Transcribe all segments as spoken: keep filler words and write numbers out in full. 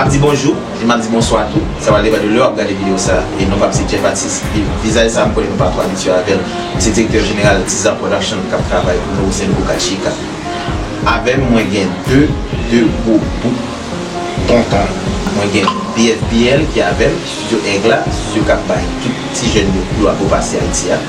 M ap di bonjou e m ap di bonswa tou. Sa pral depann de lè w ap gade videyo sa a. E non pa m se Jeff Atis. E vizaj sa a, m konnen nou pa twò abitye avè l. M se direktè jeneral Tizar Production k ap travay pou nou o Senlwi Boca Chica. Avè m, mwen gen de, de gwo bout tonton. Mwen gen B F B L ki avè m, Studio Aigle la, studio k ap bay tout ti jèn yo kou yo ap pase Ayiti a.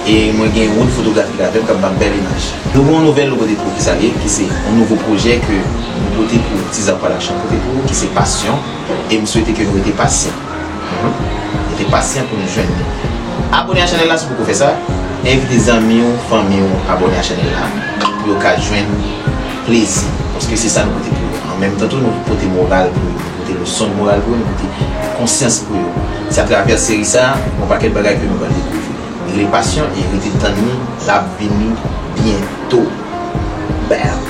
E mwen gen Wood Photography k avè m k ap ban m bèl imaj. Nou gen yon nouvèl nou pote pou ou, ki sa l ye, ki se yon nouvo pwojè ke nou pote pou Tizar Production pote pou ou, ki se Passion. E m swete ke nou rete pasyan. Mhm. Rete pasyan pou nou jwenn li. Abòne a chanèl la si w poko fè sa. Envite zanmi w, fanmi w abòne a chanèl la pou yo ka jwenn plezi. Paske se sa nou pote pou yo. An menm tan tou, nou pote moral pou yo. Nou pote leson moral pou yo. Nou pote konsyans pou yo. Se atravè seri sa a, yon pakèt bagay ke nou pral dekouvri. Rele Passion e rete tann li, l ap vini byento. Bam!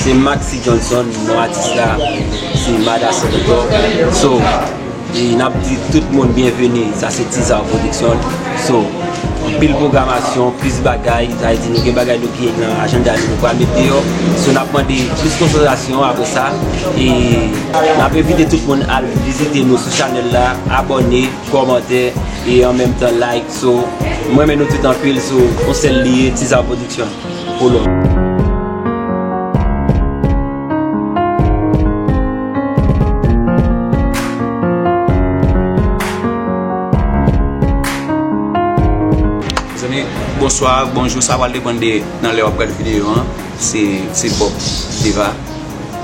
Se Maxi Johnson, non atis la, se Mada Salvador. So, e n ap di tout moun byenveni. Sa se Tizar Production. So, anpil pwogramasyon, plis bagay. Sa vle di nou gen bagay nou ki nan ajanda nou, nou pral met deyò. So, n ap mande plis konsantrasyon apre sa. E n ap envite tout moun al vizite nou sou chanèl la, abòne, kòmante, e an menm tan like. So, m renmen nou tout anpil. So, yon sèl li ye, Tizar Production. Pou lòt. Mezanmi, bonswa, bonjou, sa pral depann de nan lè w ap gade videyo an. Se, se Bob Deva.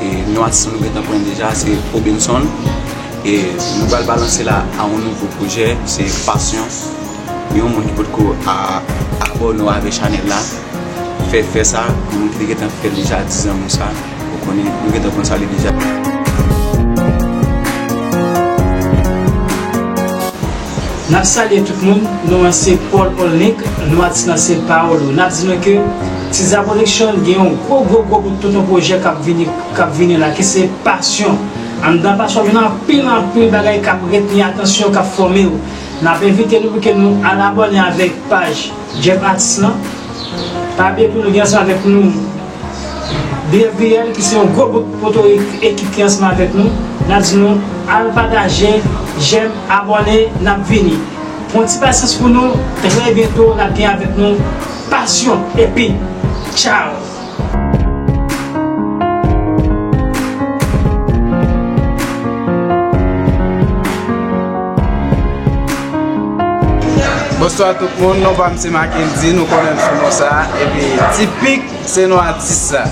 E non atis nou gentan konnen deja, se Robinson. E nou pral balanse la a yon nouvo pwojè, se Passion. Yon moun ki potko a, abòne w avèk chanèl la, fè, fè sa. Yon moun ki te gentan fè l deja, di zanmi w sa. Ou konnen, nou gentan konn sa li deja. N ap salye tout moun. Non an se Paul Olnick, non atis lan se Paolo. N ap di nou ke Tizar Production gen yon gwo, gwo, gwo bout tonton pwojè k ap vini, k ap vini la, ki se Passion. Anndan Passion gen anpil, anpil bagay k ap retni atansyon, k ap fòme w. N ap envite nou pou ke nou al abòne avèk paj Jeff Atis lan. Pa bliye tou nou gen ansanm avèk nou B F B L, ki se yon gwo bout poto ek-, ekip ki ansanm avèk nou. N ap di nou al pataje, jèm, abòne, n ap vini. Pran ti pasyans pou nou, trè byento n ap gen avèk nou Passion epi tchaw! Bonswa tout moun, non pa m se Mackendy, nou konnen m sou non sa a, epi Tipik se non atis la.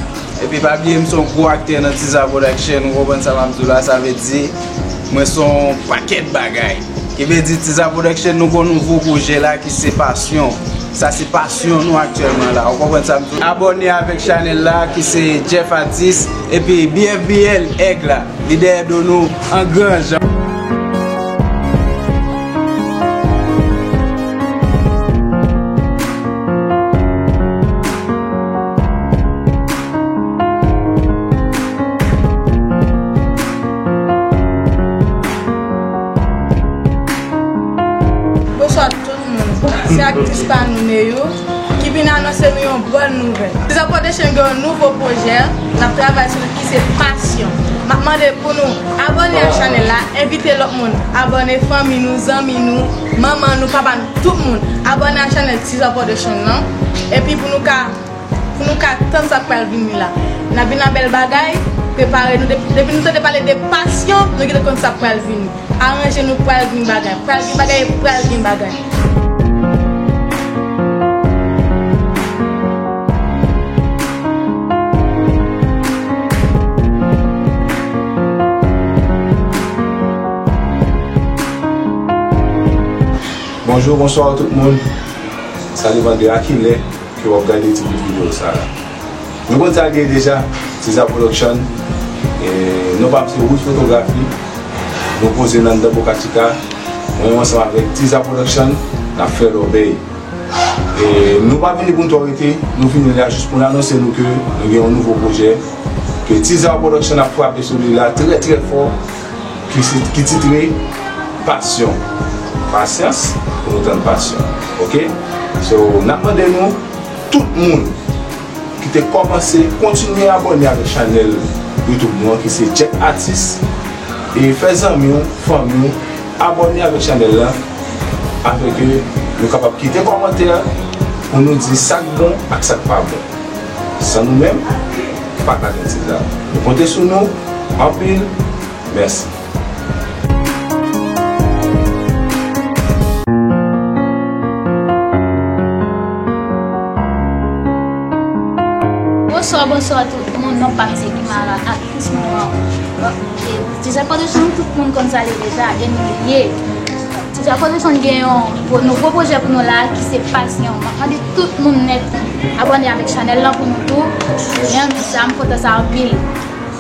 Epi pa bliye m se yon gwo aktè nan Tizar Production, ou konprann sa m ap di w la, sa vle di mwen se yon pakèt bagay. Ki vle di Tizar Production, nou gon nouvo pwojè la ki se Passion. Sa se pasyon nou aktyèlman la. Ou konprann sa m di w? Abòne avèk chanèl la ki se Jeff Atis epi B F B L Aigle la. Li dèyè do nou an gran jan. Bonswa tout moun. Se aktris pa nou Neyou ki vin anonse nou yon bòn nouvèl. Tizar Production gen yon nouvo pwojè, n ap travay sou li ki se Passion. M ap mande pou nou abòne ak chanèl la, envite lòt moun, abòne fanmi nou, zanmi nou, manman nou, papa nou, tout moun. Abòne ak chanèl Tizar Production nan, epi pou nou ka, pou nou ka tann sa k pral vini la. N ap vin ak bèl bagay, prepare nou. Depi, depi nou tande pale de Passion, nou gentan konn sa k pral vini. Aranje nou, pral gen bagay. Pral gen bagay, pral gen bagay. Bonjou, bonswa tout moun. Sa depann de a kilè ke w ap gade ti bout videyo sa a. Nou konn sa l ye deja, Tizar Production. E, non pa m se Wood Photography. Nou poze nan anndan Boca Chica. Mwen menm ansanm avèk Tizar Production, n ap fè lòbèy. E nou pa vini pou n twò rete, nou vini la jis pou n anonse nou ke nou gen yon nouvo pwojè, ke Tizar Production ap frape sou li la trè, trè fò, ki si, ki titre Pasyon. Pasyans, pou nou tann pasyon. Oke? So, n ap mande nou, tout moun ki te kòmanse, kontinye abòne avèk chanèl YouTube nou an, ki se Jack Artist. E fè zanmi w, fanmi w, abòne avèk chanèl la, afin ke nou kapab kite kòmantè pou nou di sa k bon ak sa k pa bon. San nou menm, pa ka gen Tizar. Nou konte sou nou anpil. Mèsi. Bonswa, bonswa tout moun. Non pa m se Kimara, aktris nou an. Bon, e, Tizar Production, tout moun konn sa l ye deja, e nou ye. Tizar Production gen yon gwo, nouvo pwojè pou nou la, ki se Pasyon. M ap mande tout moun nèt abòne avèk chanèl lan pou nou tou. M renmen sa, m kontan sa anpil.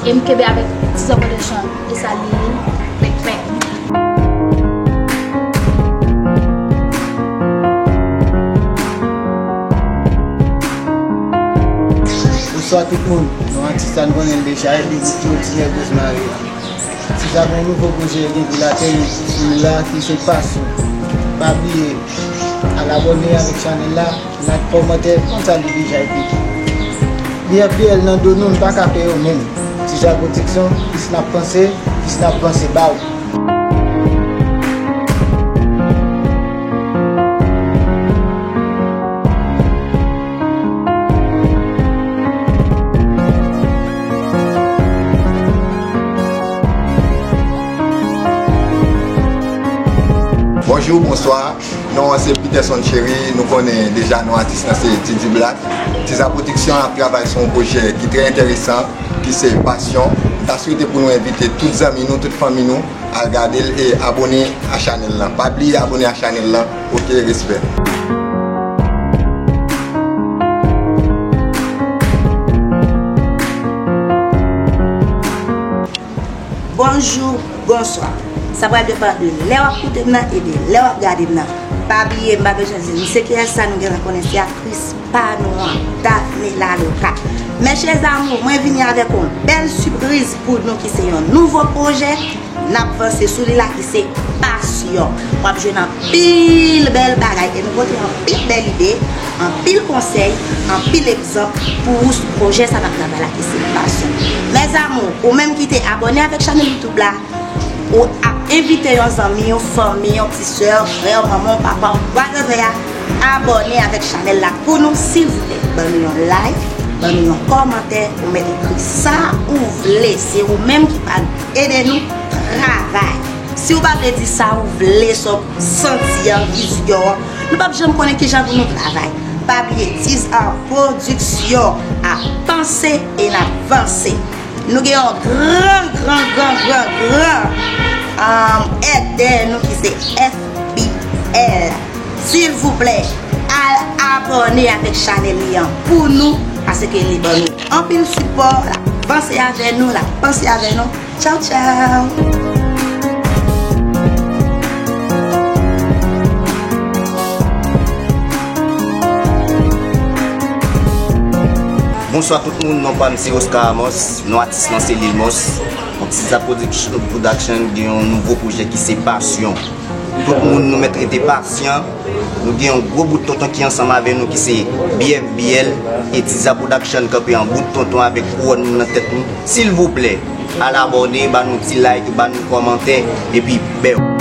E m kenbe avèk Tizar Production. E sa li ye. Pèk, pèk. Bonswa tout moun. Non atis la nou konnen l deja, epi Tizar Rosemary. Tizar gen yon nouvo pwojè gen pou l ateri sou nou la, ki se Pasyon. Pa bliye, al abòne avèk chanèl la, like, kòmante, konn sa l ye deja epi tou. B F B L nan do nou, n pa ka pè yo menm. Tizar Production, plis n ap panse, plis n ap vanse ba w. Bonjou, bonswa. Non an se Peterson Chery, nou konnen deja non atis lan se Didi Black. Tizar Production ap travay sou yon pwojè ki trè enteresan, ki se Pasyon. M ta swete pou nou envite tout zanmi nou, tout fanmi nou, al gade l e abòne a chanèl lan. Pa bliye abòne a chanèl lan. Oke, respè. Bonjou, bonswa. Sa pral depann de lè w ap koute m nan e de lè w ap gade m nan. Pa bliye, m pa bezwen di nou se kiyès sa, nou genlè konnen se aktris pa nou an, Daphne Laloca. Mes chers amours, mwen vini avèk yon bèl sipriz pou nou ki se yon nouvo pwojè. N ap vanse sou li la ki se Pasyon. W ap jwenn anpil bèl bagay e nou pote anpil bèl ide, anpil konsèy, anpil egzanp pou ou sou pwojè sa n ap travay la ki se Pasyon. Mes amours, ou menm ki te abòne avèk chanèl YouTube la, ou ap envite yon zanmi, yon fanmi, yon ti sè, frè, manman, papa, whatever, abòne avèk chanèl la pou nou, silvouplè. Ban nou yon like, ban nou yon kòmantè, ou mèt ekri sa ou vle. Se ou menm ki pa ede nou travay. Si w pa vle di sa w vle, sa w santi an, vizyon an, nou p ap janm konnen kijan pou nou travay. Pa bliye, Tizar Production ap panse e n ap vanse. Nou gen yon gran, gran, gran, gran, gran, um, èd dèyè nou ki se F B L. Silvouplè, al abòne avèk chanèl li an pou nou, paske li ban nou anpil sipò, l ap vanse avè nou, l ap panse avè nou. Tchaw, tchaw! Bonswa tout moun, non pa m se Oscar Amos, non atis lan se Lil Mos. Tizar Production, Production gen yon nouvo pwojè ki se Pasyon. Tout moun nou mèt rete pasyan. Nou gen yon gwo bout tonton ki ansanm avè nou ki se B F B L e Tizar Production kanpe an bout tonton avèk kouwòn nan tèt nou. Silvouplè, al abòne, ba nou ti like, ba nou kòmantè, epi bèw.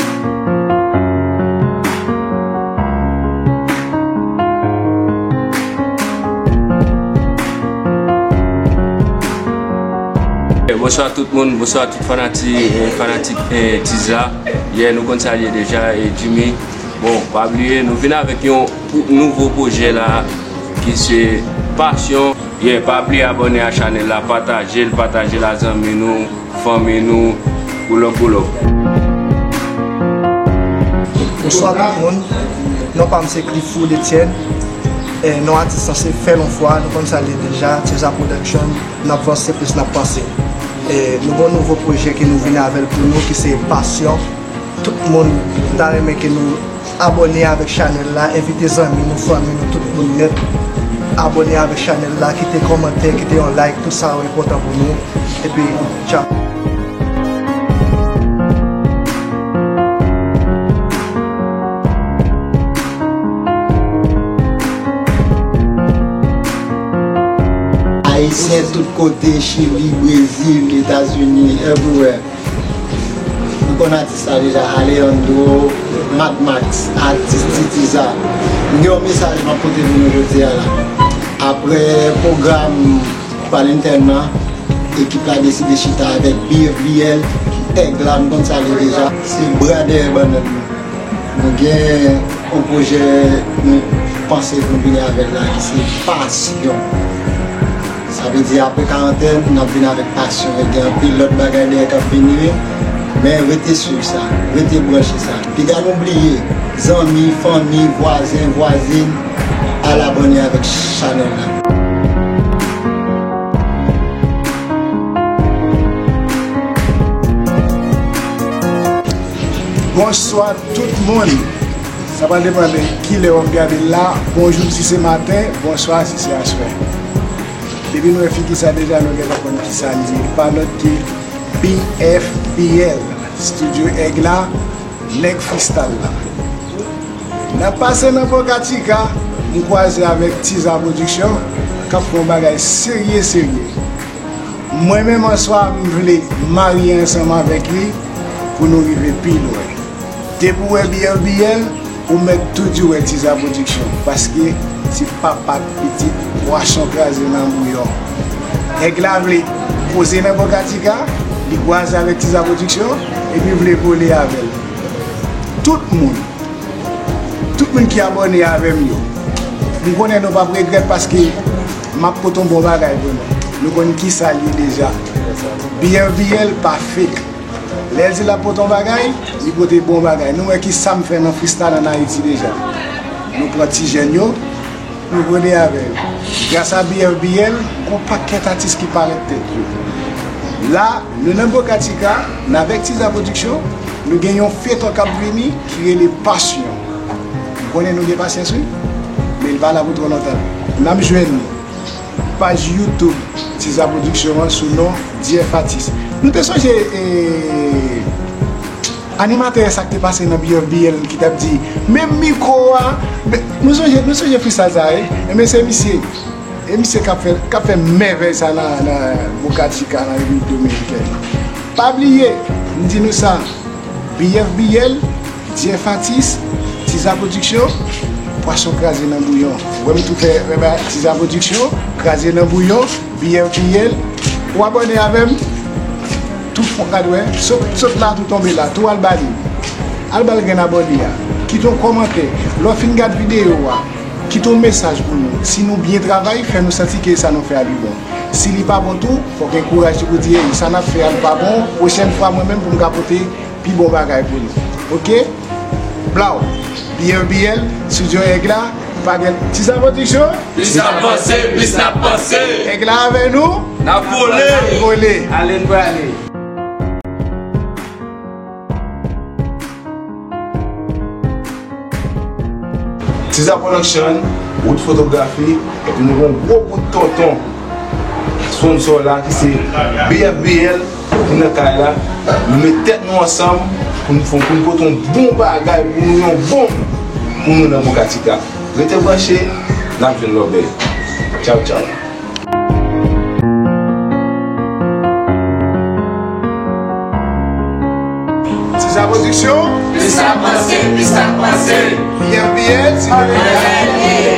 Bonswa tout moun, bonswa tout fanatik, eh, fanatik, eh, Tizar. Yeah, nou konn sa l ye deja, eh, Jimmy. Bon, pa bliye, nou vin avèk yon pou-, nouvo pwojè la, ki se Pasyon. Yeah, pa bliye abòne a chanèl la, pataje l, pataje l a zanmi nou, fanmi nou, pull up, pull up. Bonswa tout moun, non pa m se Clifford Etienne, eh, non atis lan se Fè Lon Fwa, nou konn sa l ye deja, Tizar Production, n ap vanse plis n ap panse. Eh, nou gen yon nouvo pwojè ke nou vin avè l pou nou, ki se Pasyon. Tout moun ta renmen ke nou Abòne avèk chanèl la, envite zanmi nou, fanmi nou, tout moun nèt. Abòne avèk chanèl la, kite kòmantè, kite yon like, tout sa yo enpòtan pou nou. Epi, tchaw. Ayisyen tout kote, Chili, Brezil, Etazini, everywhere. Nou konn atis la deja, Alejandro, Mad Max, atis Titiza. M gen yon mesaj m ap pote pou nou jodi a la. Apre pwogram Valentine nan, ekip la deside chita avèk B F B L, Èg la, m konn sa li deja. Se bra dèyè bannann nan. Nou gen yon pwojè nou panse pou n vini avè l la ki se pasyon. Sa vle di apre karantèn, n ap vin avèk pasyon. E gen anpil lòt bagay dèyè k ap vini wi. Men rete swiv sa, rete branche sa. Piga nou bliye, zanmi, fanmi, vwazen, vwazin, al abòne avèk chanèl la. Bonswa tout moun. Sa pral depann de kilè w ap gade l la. Bonjou si se maten, bonswa si se aswè. Depi nou wè figi sa deja, nou gentan konn kisa l ye. Pa lòt ke B F B L, Studio Èg la, nèg freestyle la. N ap pase nan Boca Chica, m kwaze avèk Tiza Production, k ap fè yon bagay serye, serye. Mwen menm an swa, m vle marye ansanm avèk li pou nou rive pi lwen. Depi w wè B F B L, ou mèt tou di w wè Tiza Production, paske se papa pitit pwason kraze nan bouyon. Èg la vle poze nan Boca Chica, li kwaze avèk Tiza Production, epi vle vole avè l. Tout moun, tout moun ki abòne avè m yo, m konnen nou p ap regrèt paske m ap pote yon bon bagay pou nou. Nou konn kisa l ye deja. B F B L pa fake. Lè l di l ap pote yon bagay, li pote bon bagay. Nou wè kisa m fè nan freestyle ann Ayiti deja. Nou pran ti jèn yo, nou rode avè yo. Gras a B F B L, gon pakèt atis ki parèt tèt yo. La, nou nan Boca Chica, n avèk Tiza Production, nou gen yon feyton k ap vini ki rele Pasyon. M konnen nou gen pasyans wi, men l pa la pou twò lontan. N ap jwenn nou. Paj YouTube Tiza Production an sou non D F Artist. Nou te sonje, eh, animatè sa k te pase nan B F B L ki t ap di, "Men mikwo a, men," nou sonje, nou sonje freestyle sa, eh? Enben, se misye. E misye k ap fè, k ap fè mèvèy sa nan, nan Boca Chica, nan Repiblik Dominikèn. Pa bliye, m di nou sa, B F B L, D F Artist, Tiza Production, pwason kraze nan bouyon. Wè m tou fè, wè ba, Tiza Production, kraze nan bouyon, B F B L. Ou abòne avè m? Tou fon gad wè, sot, sot la tou tonbe la, tou al ba li. Al ba l grenn abòne a. Kite yon kòmantè. Lè w fin gad videyo a, kite yon mesaj pou nou. Si nou byen travay, fè nou santi ke sa nou fè a li bon. Si li pa bon tou, fòk gen kouraj tou pou di, "Ey, sa n ap fè a li pa bon, pwochèn fwa mwen menm pou m ka pote pi bon bagay pou nou." Oke? Blaw, B F B L, Studio Èg la, pa gen Tiza Production. Plis n ap vanse, plis n ap panse. Èg la avè nou. N ap vole. N ap vole. Ale n prale. Tiza Production, Wood Fotografi, epi nou gen yon gwo bout tonton sponsor la ki se B F B L ki nan kay la. Nou met tèt nou ansanm pou nou fè, pou nou pote yon bon bagay pou nou, yon bonm pou nou nan Boca Chica. Rete branche, n ap jwenn lòbèy. Tchaw, tchaw. Tiza Production. Plis n ap vanse, plis n ap panse. Byen, byen, ti bebe.